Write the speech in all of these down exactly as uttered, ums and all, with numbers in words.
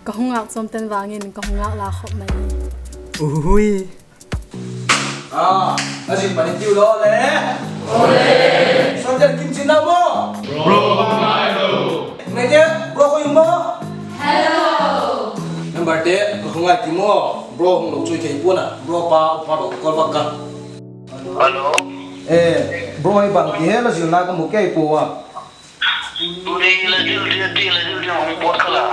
Ka hung ngâk chawm ten vang in ka hung ngâk la khop mai. Uhui. A, a zin pani tiu lo le. Soldier kim chin na maw? Bro, ngai te, bro ko yung maw? Hello. Member te, ka hung ngai ti maw? Bro hung lo chui kei pua'n a. Bro pa, pa lo kol vak ka. Hello. E, bro hi bang ti he la zilna ka mu kei pua. Tuni la zil dia ti la zil dia hung pawt kha la.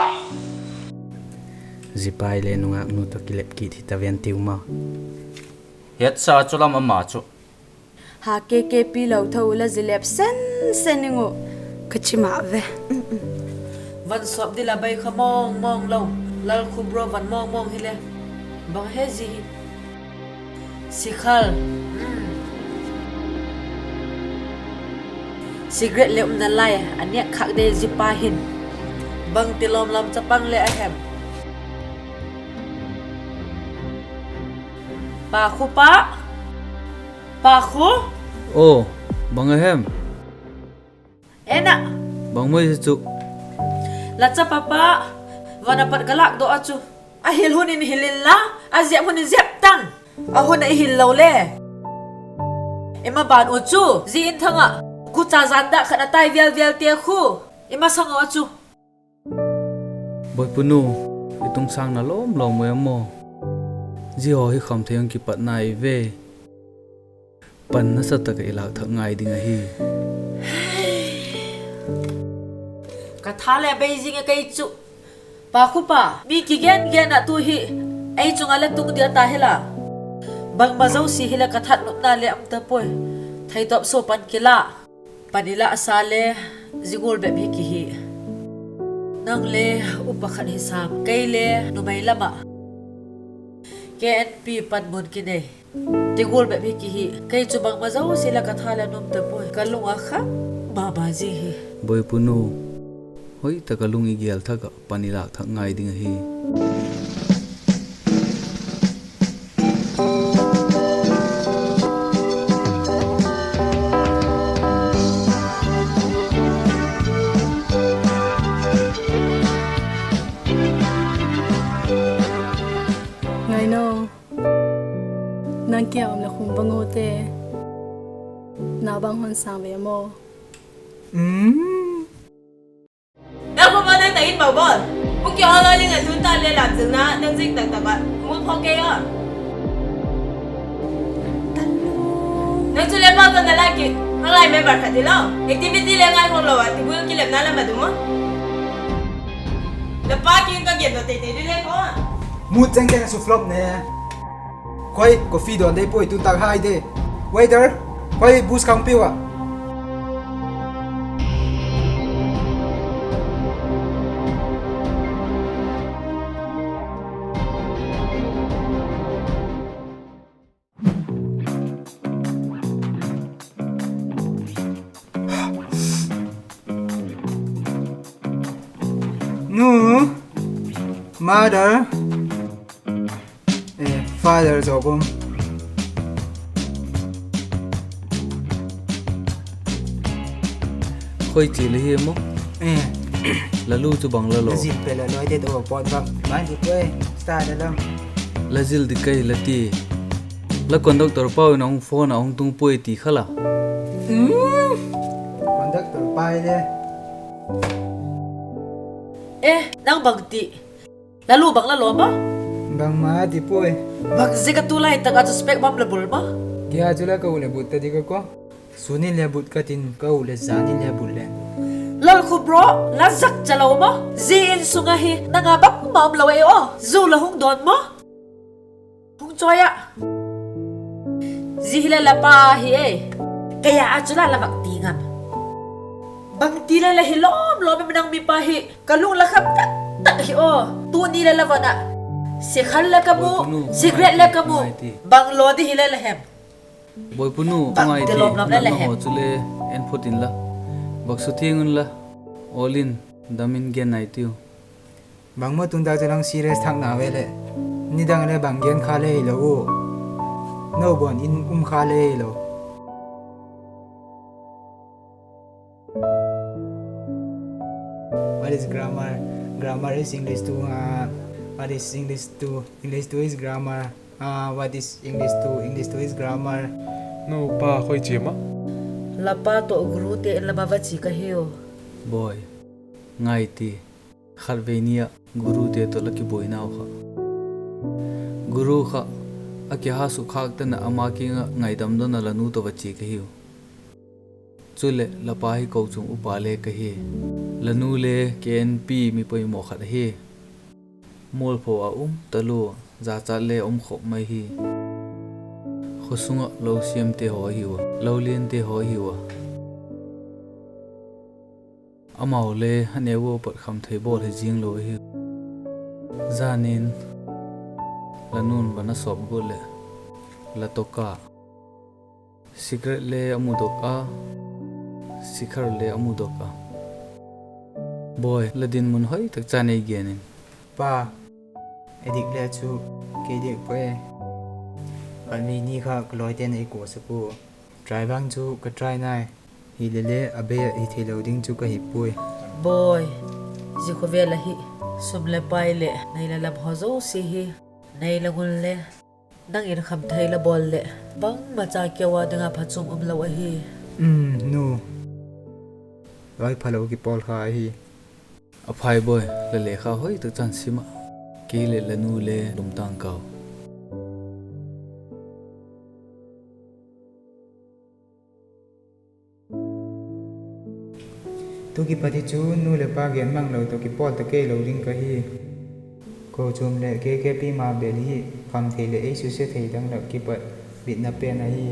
Zipai le nungaknu tawh kilep kit hi ta ven tiu maw. Hetsa chu lam ama chu. Ha ke ke pi lo tho la zilep sen sen ing uh. Ka chi ma ve. Van sop dil a bai kha mawng mawng lo. Lalkhu bro van mawng mawng hile. Bang he zi hi. Sikhal. Cigarette le umna lai a nêk khâk de zipa hin. Bangti lawm lam chapang le a hem. Pa khu pa. Pa khu. Aw, bang a hem? En a. Bang mai chu? La chapa pa, van a pat ka lâkdok a chu. A hil hun in hil inla, a zep hun in zep tan. A hun a i hil lo le. I ma ban u chu, zi in thang ah, kucha jan dak khat a tai vial vialte khu, i ma sang u a chu. Boipunu, i tungsângna lawm lawm u em maw? Zi haw hi kham thei hung kipat nai ve. Pan nasa tak ah i lâk thak ngai ding ahi. Ka tha le bei zing e kei chu. Pa khu pa, mi kigen gen ah tu hi ei chung ah le tung dia ta hi la. Bangma zosia hi le ka that nopna le um ta puai. Theitawp so pan kila. Pan i lâksa le zia gual bep hi ki hi. Nang le upa khat hi sam, kei le numei lam ah K N P panmun kinei. Ti gual bep hi ki hi. Kei chu bangma zosia le ka tha le nuam ta puai. Ka lung a kham ma ma zing hi. Boipunu, hoi tak ah lung i gel thak ah pan i lâk thak ngai ding ahi. Ngaino, nang kiang um le khum bang u te, na bang hon sâng ve maw? Nang khawm nang tak in bang bawl? Pu ki aw la ling a tun ta le lam zilna nang zik tak tak ah mul phaw kei a. Nang chu le pau ta na la ki, khanglai member khat hilo. Activity le ngai hawng lo a, tibul kilemna lam a dum a. La pa kiang ka gen daw tei tei di le khaw a. Mood cheng cheng a su flop ne. Khoi, coffee dawn dei puai, tun tak hai de. Waiter, khoi boost khang piu a. Nu, mother, eh, father zawk um. Khoi ti le hi maw? Eh. La lu chu bang la lo? La zil pe la loi de do pon bang. Mai di puai, start la lam. La zil di kai la ti. La conductor pau in a hung phone a hung tung puai ti kha la. Conductor pai le. Eh, nang bang ti. La lu bang la lo ma? Bangma ti puai. Bang zia ka tu lai tak a chu spec bam la bul ma? Kia chu la ka u le but ta di ka ko. Sunin le but ka tin ka u le zanin le but le. Lalkhu bro, la zak cha lo ma? Zi in sung ahi, nang a bangma um lo e aw. Zu la hung dawn ma? Hung chawi a. Zi hi le la pa hi e. Kei a chu la la vak ti ngam. Bangti le la hi lawm lawm em nang mi pa hi. Ka lung la kham tak tak hi aw. Tuni le la van ah. Sikhal le ka mu, cigarette le ka mu. Bang lo di hi le la hem. Boipunu, ngai ti, nang haw chu le en phot inla. Vak su thiang unla. Awl in, dam in gen nai tiu. Bangma tun tak chu nang serious thak na ve leh. Nidang le bang gen kha le hilo u. No bon in um kha le hilo. What is grammar? Grammar is English to, ah, what is English to, English to is grammar. Ah, what is English to, English to is grammar. Nu pa khoi chiam ah? La pa tawh gurute in lam a va chia ka hiu. Bawi, ngai ti, khatvei ni ah gurute tawh la kibuainau kha, guru kha a kiha sukkhâk tan ah ama kiang ah ngaidam dawn ah la nu tawh va chia ka hiu. Chuleh la pa hi kochuam upa le ka hi. La nu le ken pi mi poimaw khat ahi. Mualpho a um talua, jachat le um khop mai hi. Khawsung ah lo siamte haw ahiu a, lo liante haw ahiu a. Amau le a neu ua pat khamthei bawl hi zing lo ahiu. Jan in la nu'n van a sawp guat leh la tawk a, cigarette le a mudok a, sikhar le a mudok a. Bawi, la dinmun hoi tak chan ei gen in. Pa, a dik le chu kei dik pua e. Khatvei ni kha ka lawite'n ei kuasak ua, try vang chu ka try nai. Hilele a bei ah hi theilo ding chu ka hi puai. Bawi, zia khawvel ah hi sum leh pai leh nei leh lam haw zosia hi nei leh ngun le nang in khamthei la bawl leh bangmacha keu â ding ah phachuam umlo ahi. Nu, loi phalo kipawl kha ahi. A phai bawi, la lekha hoi tak chan sim ah, kei leh la nu le lum tang kau. Tu kipat hi chu nu leh pa gen mang lo tawh kipawl ta kei lo ding ka hi. Kochuam leh K K P ma bel hi khamthei leh ei susia thei dang lak kipat bitna pen ahi.